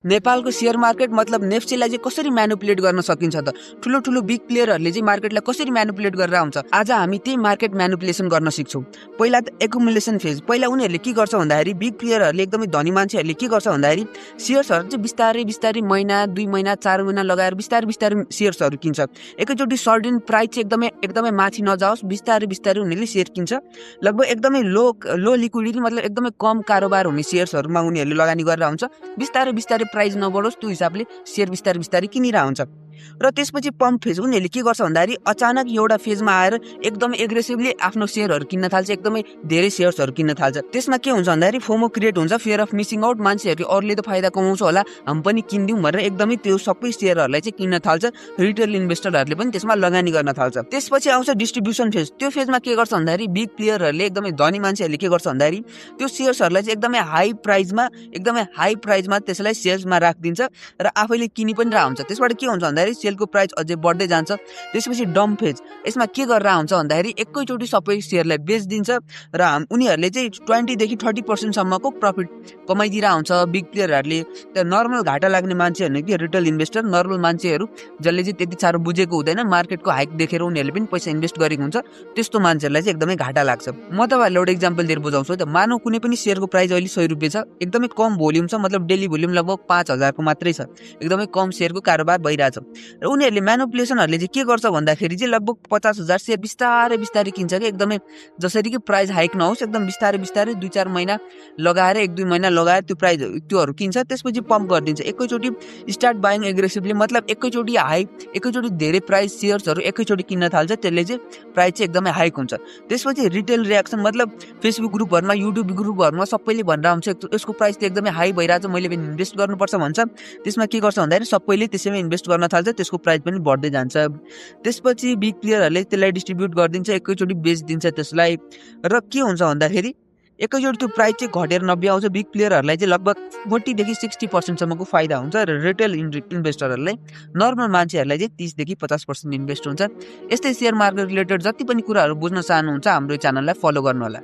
नेपालको share market मतलब नेफ्सीलाई चाहिँ कसरी म्यानिपुलेट गर्न सकिन्छ त ठुलो ठुलो बिग प्लेयरहरूले चाहिँ मार्केटलाई कसरी म्यानिपुलेट गरेर आउँछ। आज हामी त्यही मार्केट म्यानिपुलेसन गर्न सिक्छौँ। पहिला त एकुमुलेसन फेज। पहिला उनीहरूले के गर्छ भन्दाखेरि बिग प्लेयरहरूले एकदमै धनी मान्छेहरूले के गर्छ भन्दाखेरि शेयर्सहरू चाहिँ बिस्तारै बिस्तारै महिना 2 महिना 4 महिना लगाएर बिस्तारै बिस्तारै शेयर्सहरू किन्छ। एकैचोटि सर्टेन प्राइस चाहिँ एकदमै माथि नजाओस् बिस्तारै बिस्तारै उनीहरूले शेयर किन्छ। लगभग एकदमै लो लिक्विडिटी मतलब एकदमै कम कारोबार हुने शेयर्सहरूमा उनीहरूले लगानी गरेर हुन्छ। बिस्तारै बिस्तारै प्राइस नबढोस् त्यो हिसाबले शेयर बिस्तारै बिस्तारै किनिरहेको हुन्छ। र त्यसपछि पम्प फेज उनीहरूले के गर्छ भन्दाखेरि अचानक एउटा फेजमा आएर एकदमै एग्रेसिभली आफ्नो शेयरहरू किन्न थाल्छ, एकदमै धेरै शेयर्सहरू किन्न थाल्छ। त्यसमा के हुन्छ भन्दाखेरि फोमो क्रिएट हुन्छ, फियर अफ मिसिङ आउट। मान्छेहरूले अरूले त फाइदा कमाउँछ होला, हामी पनि किनिदिउँ भनेर एकदमै त्यो सबै शेयरहरूलाई चाहिँ किन्न थाल्छ। रिटेल इन्भेस्टरहरूले पनि त्यसमा लगानी गर्न थाल्छ। त्यसपछि आउँछ डिस्ट्रिब्युसन फेज। त्यो फेजमा के गर्छ भन्दाखेरि बिग प्लेयरहरूले एकदमै धनी मान्छेहरूले के गर्छ भन्दाखेरि त्यो शेयर्सहरूलाई चाहिँ एकदमै हाई प्राइजमा त्यसलाई सेल्समा राखिदिन्छ र आफैले किनि पनि रह हुन्छ। त्यसबाट के हुन्छ भन्दाखेरि सेलको प्राइस अझै बढ्दै जान्छ। त्यसपछि डम्प फेज। यसमा के गरेर हुन्छ भन्दाखेरि एकैचोटि सबै शेयरलाई बेचिदिन्छ र उनीहरूले चाहिँ 20 देखि 30% सम्मको प्रफिट कमाइदिएर हुन्छ। बिग प्लेयरहरूले त नर्मल घाटा लाग्ने मान्छे होइन कि रिटेल इन्भेस्टर, नर्मल मान्छेहरू जसले चाहिँ त्यति साह्रो बुझेको हुँदैन, मार्केटको हाइक देखेर उनीहरूले पनि पैसा इन्भेस्ट गरेको हुन्छ, त्यस्तो मान्छेहरूलाई चाहिँ एकदमै घाटा लाग्छ। म तपाईँहरूलाई एउटा इक्जाम्पल दिएर बुझाउँछु त। मानौ कुनै पनि शेयरको प्राइस अहिले 100 रुपियाँ छ, एकदमै कम भोल्युम छ, मतलब डेली भोल्युम लगभग 5000 को मात्रै छ, एकदमै कम शेयरको कारोबार भइरहेछ। र उनीहरूले म्यानिपुलेसनहरूले चाहिँ के गर्छ भन्दाखेरि चाहिँ लगभग 50,000 शेयर बिस्तारै बिस्तारै किन्छ कि एकदमै जसरी कि प्राइस हाइक नहोस्, एकदम बिस्तारै बिस्तारै 2-4 महिना लगाएर 1-2 महिना लगाएर त्योहरू किन्छ। त्यसपछि पम्प गरिदिन्छ। एकैचोटि स्टार्ट बाइङ एग्रेसिभली, मतलब एकैचोटि धेरै प्राइस शेयर्सहरू एकैचोटि किन्न थाल्छ, त्यसले चाहिँ प्राइस चाहिँ एकदमै हाइक हुन्छ। त्यसपछि रिटेल रियाक्सन, मतलब फेसबुक ग्रुपहरूमा युट्युब ग्रुपहरूमा सबैले भनेर हुन्छ यसको प्राइस त एकदमै हाई भइरहेछ, मैले पनि इन्भेस्ट गर्नुपर्छ भन्छ। त्यसमा के गर्छ भन्दाखेरि सबैले त्यसैमा इन्भेस्ट गर्न थाल्छ, त्यसको प्राइस पनि बढ्दै जान्छ। त्यसपछि बिग प्लेयरहरूले त्यसलाई डिस्ट्रिब्युट गरिदिन्छ, एकैचोटि बेचिदिन्छ त्यसलाई। र के हुन्छ भन्दाखेरि एकैचोटि त्यो प्राइस चाहिँ घटेर 90 आउँछ। बिग प्लेयरहरूलाई चाहिँ लगभग 40 देखि 60% सम्मको फाइदा हुन्छ र रिटेल इन्भेस्टरहरूलाई, नर्मल मान्छेहरूलाई चाहिँ 30 देखि 50% इन्भेस्ट हुन्छ। यस्तै शेयर मार्केट रिलेटेड जति पनि कुराहरू बुझ्न चाहनुहुन्छ हाम्रो च्यानललाई फलो गर्नुहोला।